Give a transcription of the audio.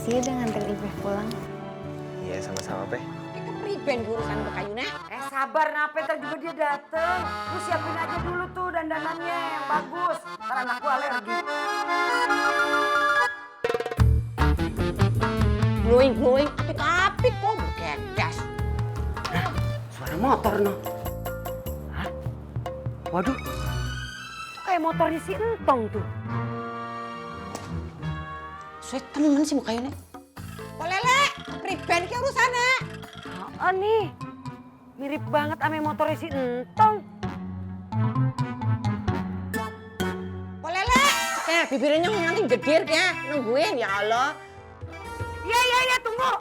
Makasih udah nganterin Ipeh pulang. Iya, sama-sama, Pe. Itu priben urusan bekayunya. Sabar nape, ntar juga dia dateng. Lu siapin aja dulu tuh dandanannya yang bagus. Ntar anak gua alergi. Glowing, apik-apik kok berkedas. Suara motor no. Hah? Waduh. Itu kayak motornya si Entong tuh. Sweet temen sih mukanya. Kok lele, priben ki urusane. Nih. Mirip banget ame motornya si Entong. Kok lele, bibirnya nanti gedir ya, nungguin ya Allah. Iya, tunggu.